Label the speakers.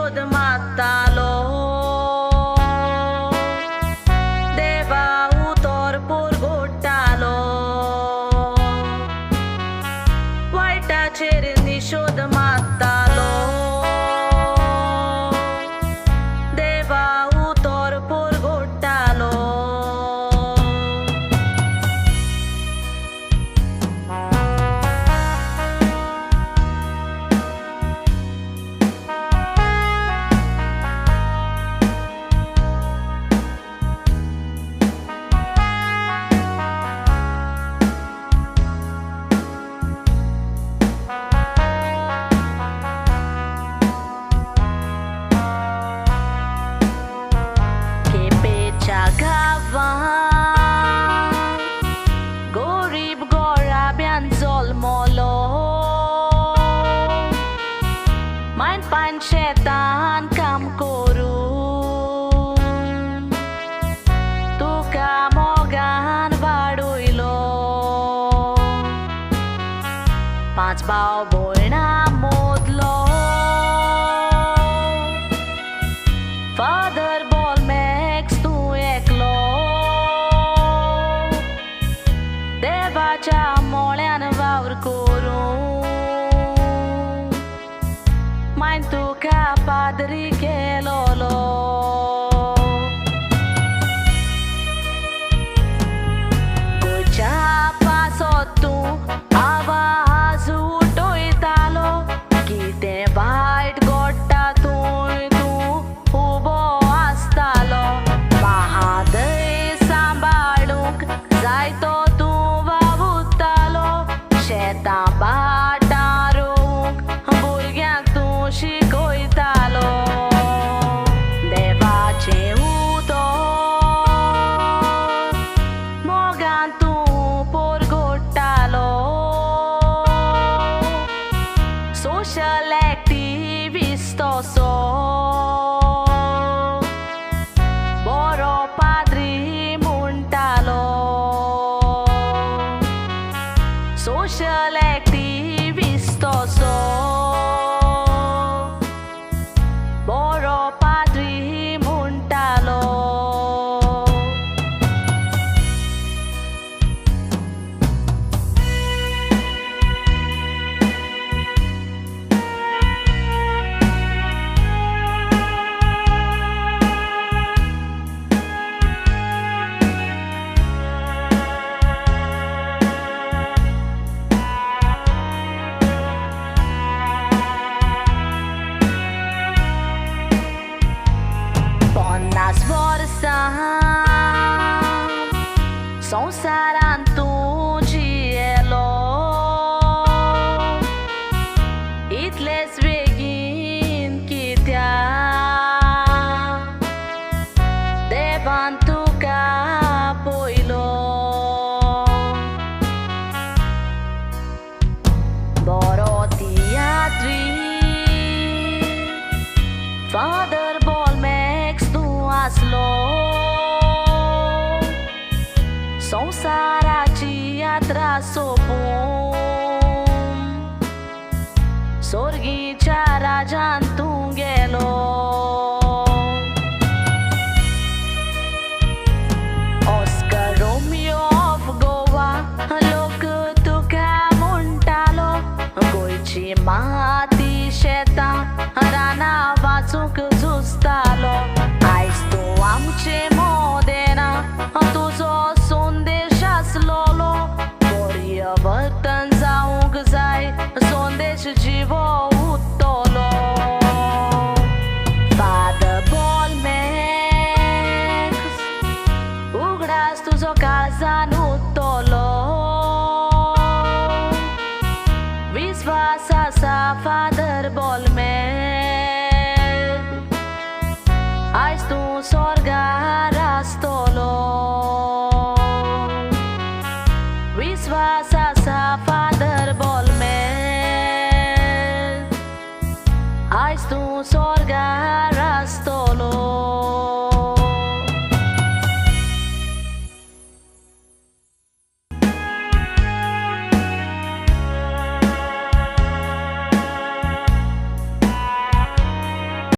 Speaker 1: निशोध मात्तालो देवा उतर पोरगोट्टालो वायटाचेर निशोध मात्तालो देवा उतर पोरगोट्टालो. केपेच्या गांवांत गरीब गोराब्यान जल्मलो मायन पान शेतान काम करून तुका मोगान वाडयलो पांच भाव भयणां मोदलो फादर बॉलमॅक्स तूं एकलो देवाच्या मोळ्यान वावर करून मायन तुका पाद्री केलोलो. गोंयच्या पासत तूं आवाज उठयतालो कितें वायट घडटा थंय तूं उबो आसतालो महादय सांबाळूंक जायतो तूं वावुरतालो शेतां भाटां रोवंक भुरग्यांक तूं शिकयतालो देवाचें उतर मोगान तूं पोरगोट्टालो सोशल एक्टिविस्ट असो बरो पाद्री म्हणटालो सोशल एक्टिविस्ट असो बरो पाद्री म्हणटालो. पन्नास वर्सां संवसारांत तूं जियेलो इतलेच बेगीन कित्याक देवान तुका पयलो बरो तियात्री फादर बॉलमॅक्स तूं आसलो संवसाराची यात्रा सोंपून सोर्गीच्या राजान तूं गेलो. ऑस्कर रोमियो ऑफ गोवा लोक तुका म्हणटालो गोंयची माती शेतां रानां वाचूंक झुजतालो आयज तूं आमचे मोदेना तुजो संदेश आसलोलो परिवर्तन जावंक जाय संदेश जिवो उरतलो. फादर बॉलमॅक्स उगडास तुजो काळजान उरतलो विस्वास आसा फादर बॉलमॅक्स आयज तूं स्वर्गार आसतलो विस्वास.